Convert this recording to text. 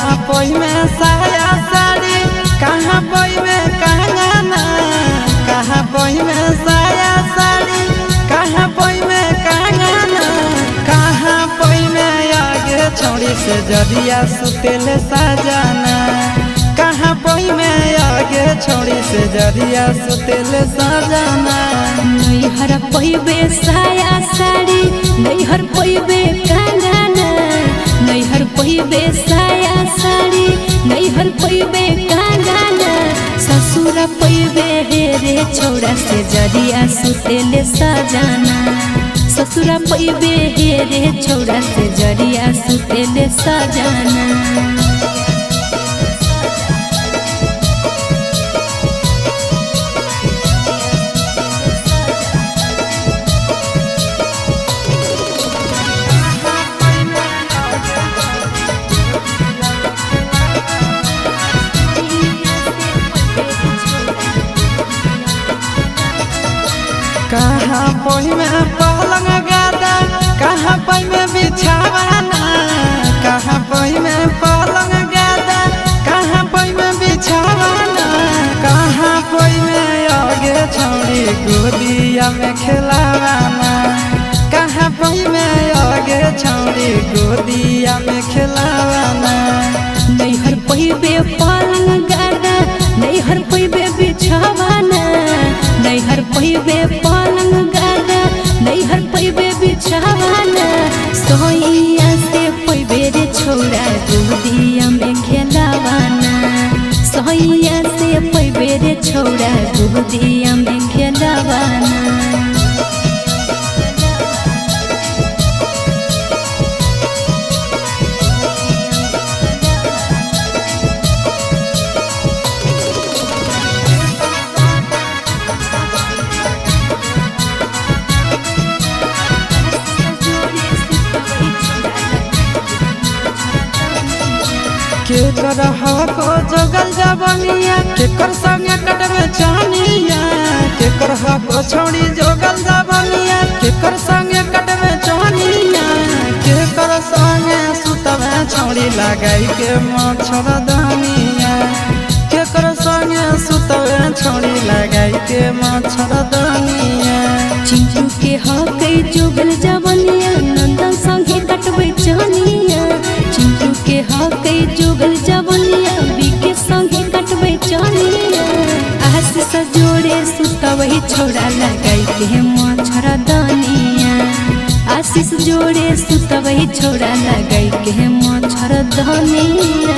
कहाँ पोई में साया साड़ी, कहाँ पोई में कंगना, कहाँ पोई में साया साड़ी, कहाँ पोई में कंगना, कहाँ पोई में आगे छोड़ी से जरिया सुतेले साजाना, कहाँ पोई में आगे छोड़ी से जरिया सुतेले साजाना। नैहर पैबे साया साड़ी, नैहर पैबे कंगना, नैहर पैबे साया साड़ी, नैहर पैबे कंगना, ससुर पैबे हे रे छौड़ा से जरिया सुतेले सजाना, ससुर पैबे हे रे छौड़ा से जरिया सुतेले सजाना। कहाँ पोई में पलंग गादा, कहाँ पोई में बिछावाना, कहाँ पोई में पलंग गादा, कहाँ पोई में बिछावाना, कहाँ पोई में आगे छौड़ी गोदिया में खेलावाना, कहाँ पोई में आगे छौड़ी गोदिया में खेलावाना। नैहर पैबे पलंग गादा, नैहर पैबे बिछावाना, नैहर पैबे पलंग गादा, नैहर पैबे बिछावाना, सोइया से पैबे रे छौड़ा गोदिया में खेलावाना, सोइया से पैबे रे छौड़ा गोदिया में खेलावाना। केकर हको जोगल जबनिया, केकर संगे कटबे चानिया, केकर हको छौड़ी जोगल जबनिया, केकर संगे कटबे चानिया, केकर संगे सुतबे छौड़ी लगाई के मच्छर दानिया, केकर संगे सुतबे छौड़ी लगाई के मच्छर दानिया। चिंटू के हकै जोगल जवनिया, नंदन संगे कटबै चनिया, चिंटू के हकै जोगल जवनिया, बीके संगे कटबै चनिया, आशीष जोड़े सुतबै छौड़ा लगाई के मच्छर दनिया, आशीष जोड़े सुतबै छौड़ा लगाई के मच्छर दनिया।